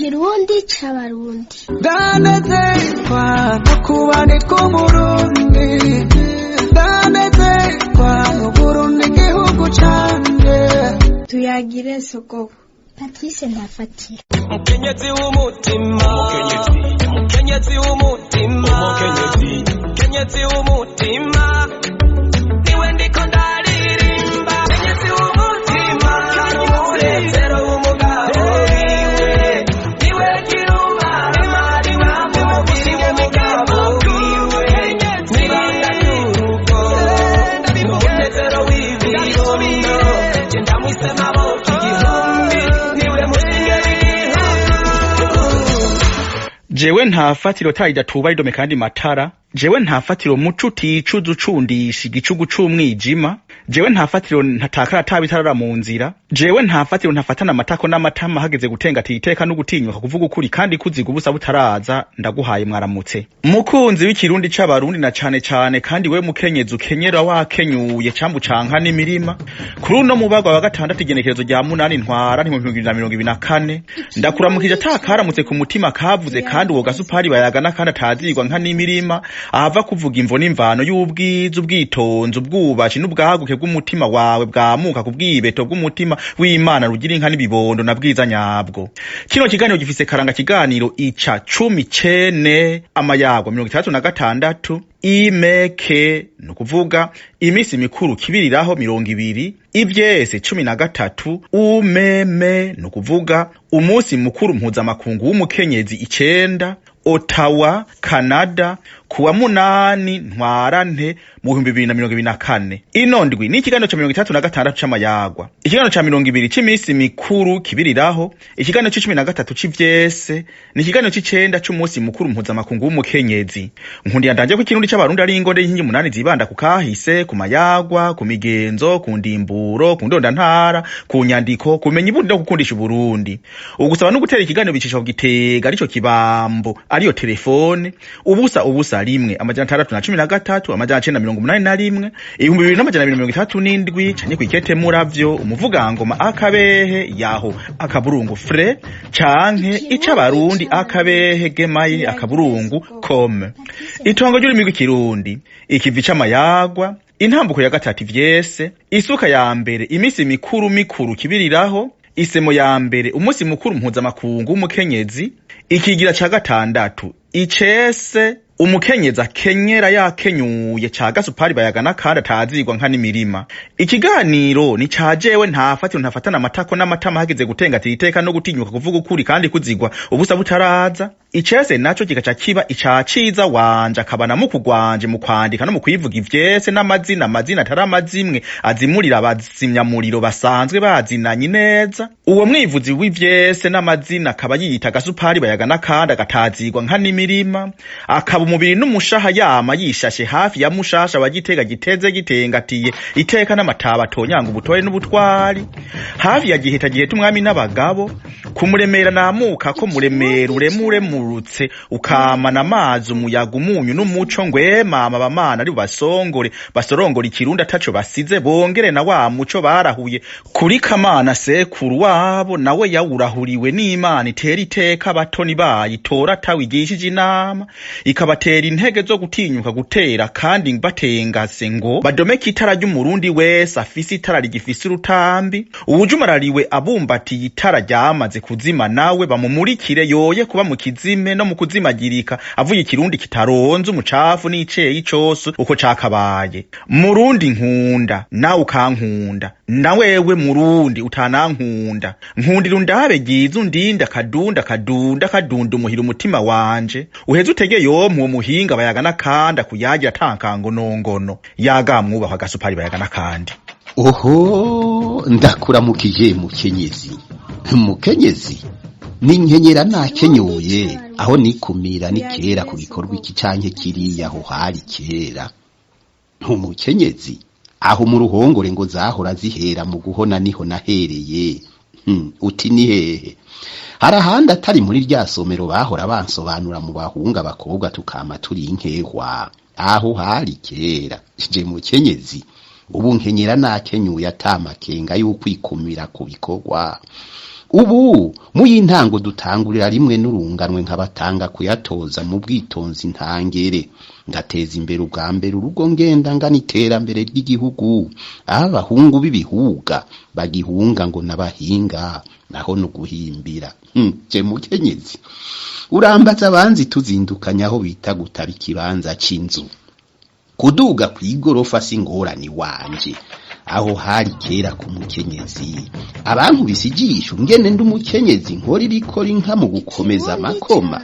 Ikirundi c'Abarundi. Ndanezerwa no kuba nitwa Umurundi, ndanezerwa n'Uburundi igihugu canje. Tuyagire sogoko. Patrice Ntafatira. Mukenyezi w'umutima, mukenyezi w'umutima, mukenyezi w'umutima, niwe ndiko ndaririmba. Mukenyezi w'umutima, umunezero w'umugabo wiwe, niwe kirumara, niwe mubiri w'umugabo wiwe, n'ibanga ry'urugo, umunezero w'ibibondo, genda mwise maboko igihumbi, niwe mushinge w'igihugu. Jewe nta fatiro taridatuba ridome kandi matara. Jewe nta fatiro muco uticuza ucundisha igicugu c'umwijima. Jewe nta fatiro ntatakara atabitarara mu nzira. Jewe nta fatiro ntafatana amatako n'amatama hageze gutenga iteka no gutinyuka kuvuga ukuri kandi kuziga ubusa butaraza. Ndaguhaye mwaramutse, mukunzi w'Ikirundi c'Abarundi, na cane cane kandi we mukenyezi ukenyera wakenyuye cambu canka n'imirima. Kuri uno mubagwa wa gatandatu, igenekerezo rya 8 ntwara 2024, ndakuramukije atakaramutse ku mutima kavuze kandi uwo Gasupari bayagana kandi atazigwa nka n'imirima, ahava kuvuga imvo n'imvano y'ubwiza, ubwitonzi, ubwubashi n'ubwaguke bw'umutima wawe bwamuka ku bwibeto bw'umutima w'Imana rugira inka n'ibibondo na bwiza nyabwo. Kino kiganiro gifise karanga kiganiro ica 10 cene amayagwa 66 imeke, ni ukuvuga iminsi mikuru kibiriraho 20 ivyese 13 umeme, ni ukuvuga umunsi mukuru mpuzamakungu w'umukenyezi 9, Ottawa, Canada, kuwa 8 ntwarante mu 2024. Ino ndwi ni ikiganiro ca 36 c'amayagwa, ikiganiro ca 20 c'imisi mikuru kibiriraho, ikiganiro c'13 c'ivyese, ni ikiganiro c'icenda c'umunsi mukuru mpuzamakungu w'umukenyezi. Nkundiye ndanje ko Ikirundi c'Abarundi ari ingonde y'inkingi umunani zibanda ku kahise, ku mayagwa, ku migenzo, ku ndimburo, ku ndondantara, ku nyandiko, kumenya ibundi no gukundisha Uburundi. Ugusaba no gutera ikiganiro bicisha ku gitega arico kibambo, ariyo telefone 001 613 981 2237, canke kwikete muravyo umuvugangoma akabehe yaho akaburungu fre, canke icabarundi akabehe gmail akaburungu com. Itongo ry'ururimi rw'Ikirundi, ikivi c'amayagwa, intambuko ya gatatu ivyese, isuka ya mbere imisi mikuru mikuru kibiriraho, isemo ya mbere umunsi mukuru mpuzamakungu w'umukenyezi, ikigira ca gatandatu icese umukenyezi akenyera yakenyuye ca Gasupari bayagana kandi atazigwa nka n'imirima. Ikiganiro ni ca jewe nta fatiro ntafatana amatako n'amatama hageze gutenga iteka no gutinyuka kuvuga ukuri kandi kuzigwa ubusa butaraza. Icese naco kigaca kiba ica ciza wanje akaba na mukugwanje mu kwandika no mu kwivuga ivyese n'amazina, amazina atari amazimwe azimurira abazimyamuriro basanzwe bazinanye neza. Uwo mwivuzi w'ivyese n'amazina akaba yiyita Gasupari bayagana kandi agatazigwa nka n'imirima, akaba umubiri n'umushaha yama yishashe hafi ya mushasha wa Gitega giteze gitengatiye iteka n'amataba atonyanga ubutore n'ubutwari, hafi ya Giheta giheta umwami n'abagabo, kumuremera namuka ko muremera uremuremurutse ukamana amazi umuyaga umunyu n'umuco ngwemama abamana ari basongore basorongora Ikirundi ataco basize, bongere na wa muco barahuye kuri Kamana sekuru wabo, nawe yawurahuriwe n'Imana itera iteka abatoni bayo itora atawigishije inama, ikabatera intege zo gutinyuka gutera kandi batengase ngo badomeke itara ry'Umurundi wese afise itara rigifise urutambi. Uwujumarariwe abumbatiye itara ryamaze kuzima nawe bamumurikire yoye kuba mu kizime no mu kuzimagirika, avuye Ikirundi kitaronze umucafu n'iceyi cose uko cakabaye. Murundi nkunda nawe ukankunda, na wewe Murundi utanankunda, nkundira undabe ryiza undinde akadunda kadunda kadunda umuhira umutima wanje, uheze utege yompu uwo muhinga bayagana kandi akuyagira atankangonongono yagamwubahwa Gasupari bayagana kandi. Oho, ndakuramukije mukenyezi. Mukenyezi ninkenyera nakenyuye aho nikumira ni kera ku gikorwa iki canke kiriya, aho hari kera umukenyezi aho mu ruhongore ngo zahora zihera mu guhona niho nahereye. Uti ni hehe? Hari ahandi atari muri rya somero bahora bansobanura mu bahunga abakobwa tukama turi inkehwa, aho hari kera. Je mukenyezi ubu nkenyera nakenyuye atamakenga y'ukwikumira ku bikorwa. Ubu mu y'intango dutangurira rimwe n'urunganwe nkabatanga kuyatoza mu bwitonzi ntangere, ngateza imbere ubwa mbere urugo ngenda ngana iterambere ry'igihugu. Aho abahungu b'ibihuga bagihunga ngo n'abahinga, naho nuguhimbira. Je mukenyezi, urambaza abanzi tuzindukanya aho bita gutaba ikibanza c'inzu. Kuduga kw'igorofa si ingorane iwanje, aho hari kera ku mukenyezi. Abankubise ijisho ngene ndi umukenyezi nkora ibikora inka mu gukomeza amakoma,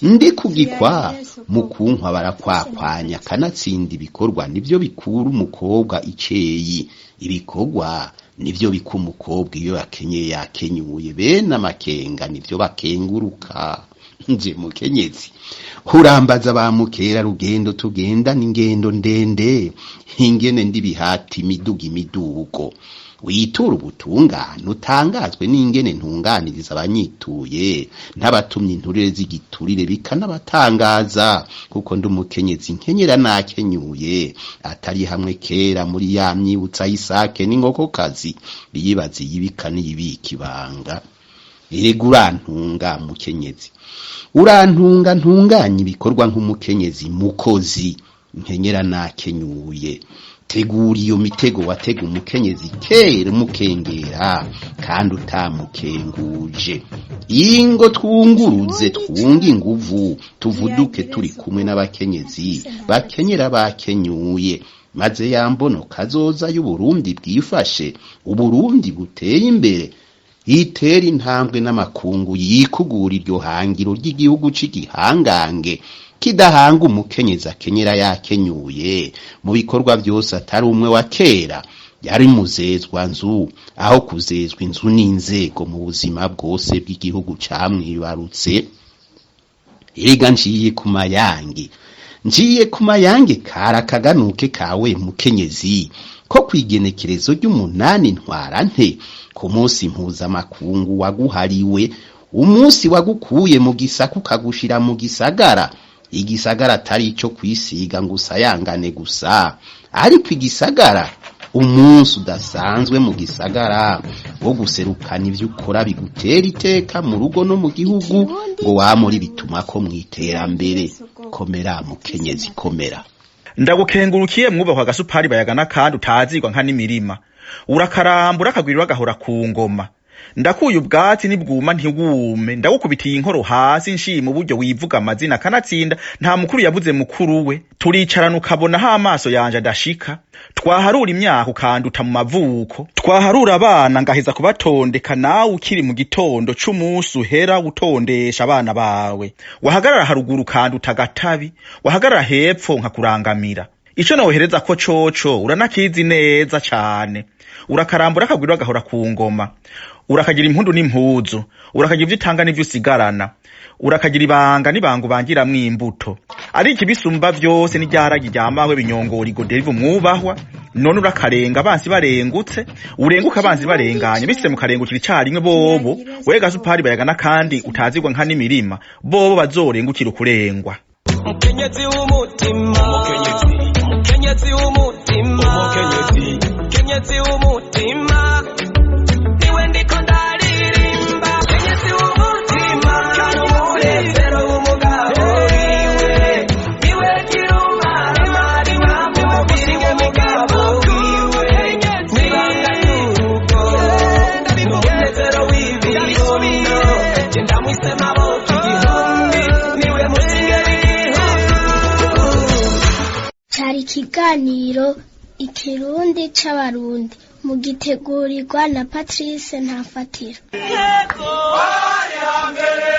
ndi kugikwa mu kunkwa barakwakwanya, kanatsinda ibikorwa nivyo bikura umukobwa iceyi, ibikorwa nivyo bika umukobwa iyo yakenyeye yakenyuye, bene amakenga nivyo bakenguruka. Nje mukenyezi, urambaza ba mukera rugendo tugendana ingendo ndende, ingene ndi bihata imiduga imidugo. Witura ubutungane utangazwe n'ingene ntunganiriza abanyituye, ntabatumye inturire z'igiturire bikanabatangaza, kuko ndi umukenyezi nkenyera nakenyuye, atari hamwe kera muri ya myibutsa y'isake n'inkokokazi biyibaza iyibika n'iyibika ibanga. Erega urantunga mukenyezi, urantunga ntunganye ibikorwa nk'umukenyezi mukozi nkenyera nakenyuye. Tegura iyo mitego watega umukenyezi kera umukengera kandi utamukenguje. Ingo twunguruze twunge inguvu, tuvuduke turi kumwe n'abakenyezi bakenyera bakenyuye, maze ya mbono kazoza y'Uburundi bwifashe, Uburundi buteye imbere, itera intambwe n'amakungu yikugura iryo hangiro ry'igihugu c'igihangange kidahanga umukenyezi akenyera yakenyuye mu bikorwa byose, atari umwe wa kera yari muzezwa nzu, aho kuzezwa inzu n'inzego mu buzima bwose bw'igihugu camwibarutse. Erega nciye ku mayange, njiye ku mayange kara kaganuke kawe mukenyezi, ko kwigenekerezo ry'umunani ntwarante, ku munsi mpuzamakungu waguhariwe, umunsi wagukuye mu gisaku ukagushira mu gisagara. Igisagara atari ico kwisiga ngo usayangane gusa, ariko igisagara umunsi udasanzwe mu gisagara wo guserukana ivyo ukora bigutera iteka mu rugo no mu gihugu, ngo wamuri bituma ko mw'iterambere. Komera mukenyezi, komera. Ndagukengurukiye mwubahwa Gasupari bayagana kandi utazigwa nka n'imirima, urakaramba urakagwira uragahora ku ngoma. Ndakuye ubwatsi nibwuma ntiwume, ndagukubitiye inkoro hasi nshima uburyo wivuga amazina kanatsinda nta mukuru yabuze mukuru we. Turicarana ukabona aho amaso yanje adashika, twaharura imyaka ukanduta mu mavuko, twaharura abana ngaheza kubatondeka, nawe ukiri mu gitondo c'umunsi uhera utondesha abana bawe. Wahagarara haruguru ukanduta agatabi, wahagarara hepfo nkakurangamira. Ico nohereza ko coco uranakizi neza cane, urakaramba urakagwira uragahora ku ngoma, urakagira impundu n'impuzu, urakagira ivyo utanga n'ivyo usigarana, urakagira ibanga n'ibanga ubangiramwo imbuto. Ariko ibisumba vyose n'iryaragi ryamahwe binyongora igoderiva umwubahwa. None urakarenga abansi barengutse, urenguka abansi barenganye, bishitse mu karengukira icarimwe bobo. Wewe Gasupari bayagana kandi utazigwa nka n'imirima, bobo bazorengukira ukurengwa. Mukenyezi w'umutima, umukenyezi, mukenyezi w'umutima, umukenyezi, mukenyezi w'umutima, niwe ndiko ndaririmba. Mukenyezi w'umutima, umunezero w'umugabo wiwe, niwe kirumara mubiri w'umugabo wiwe, n'ibanga ry'urugo, umunezero w'ibibondo, je ndamwise maboko igihumbi, niwe musinge w'igihugu. Cari ikiganiro Ikirundi c'Abarundi mugitegurirwa na Patrice Ntafatira. Yego, hari hambere.